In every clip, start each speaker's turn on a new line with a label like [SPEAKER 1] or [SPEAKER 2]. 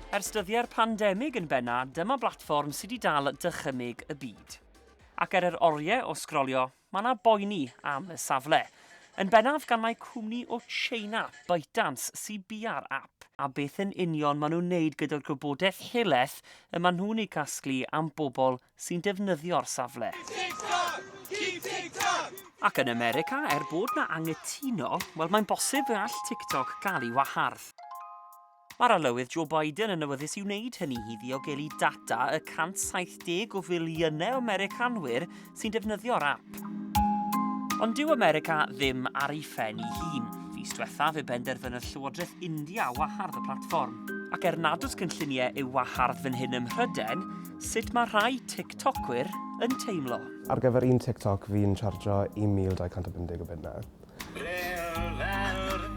[SPEAKER 1] Ers dyddiau'r pandemig yn benna, dyma blatfform sydd wedi dal dychymyg y byd. Ac er yr oriau o sgrolio, mae yna boeni am y safle. Yn bennaf gan mai cwmni o China, ByteDance, sydd bia'r ap. A beth yn union maen nhw'n wneud gyda'r gwybodaeth helaeth y maen nhw'n ei casglu am bobl sy'n defnyddio'r safle. Ac yn America, er bod 'na anghytuno, wel mae'n bosib fe all TikTok gael ei wahardd. Mae'r Arlywydd Joe Biden yn awyddus i wneud hynny i ddiogelu data y 170 o filiynau o Americanwyr sy'n defnyddio'r ap. Ond dyw America ddim ar ei phen ei hun. Fis diwethaf fe benderfynodd Llywodraeth India wahardd y platfform. Ac er nad oes cynlluniau i'w wahardd fan hyn ym Mhrydain, sut mae rhai TikTokwyr yn teimlo?
[SPEAKER 2] Ar gyfer un TikTok fi'n charjo 1,250 o bunnau.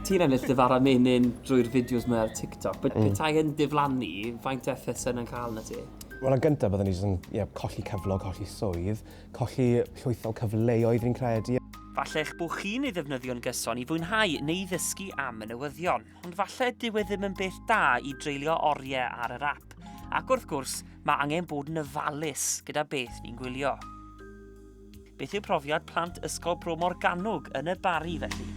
[SPEAKER 1] Ti'n ennill dy fara menyn drwy'r fideos 'ma ar TikTok, but petai yn diflannu, faint o effaith sy'n yn cael na ti?
[SPEAKER 2] Wel, yn gyntaf, byddwn ni jyst yn ie, colli cyflog, colli swydd, colli llwyth o cyfleoedd fi'n credu.
[SPEAKER 1] Falle eich bod chi'n ei ddefnyddio'n gyson i fwynhau neu ddysgu am y newyddion, ond falle dyw e ddim yn beth da i dreulio oriau ar yr ap. Ac wrth gwrs, mae angen bod yn ofalus gyda beth ni'n gwylio. Beth yw profiad plant Ysgol Bro Morgannwg yn y Barri felly?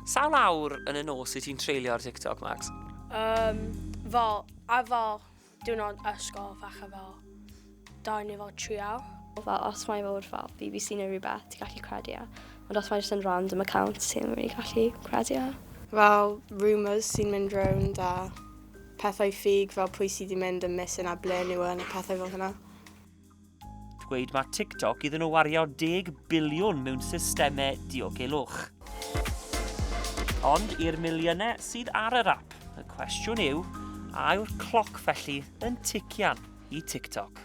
[SPEAKER 1] Sawl awr yn y nos wyt ti'n treulio ar TikTok, Max?
[SPEAKER 3] Um, fel, a fel diwrnod ysgol, falle fel 2 neu fel 3 awr.
[SPEAKER 4] Fel, os mae fod fel BBC neu rhywbeth, ti'n gallu credu e. Ond os mae jyst yn random account, ti'n ddim really gallu credu e.
[SPEAKER 5] Fel rumours sy'n mynd rownd a pethau ffug fel pwy sydd wedi mynd yn missing a ble nhw yn a pethau fel hynna.
[SPEAKER 1] Dweud mae TikTok iddyn nhw wario 10 biliwn mewn systemau diogelwch. Ond i'r miliynau sydd ar yr ap, y cwestiwn yw, a yw'r cloc felly yn tician i TikTok?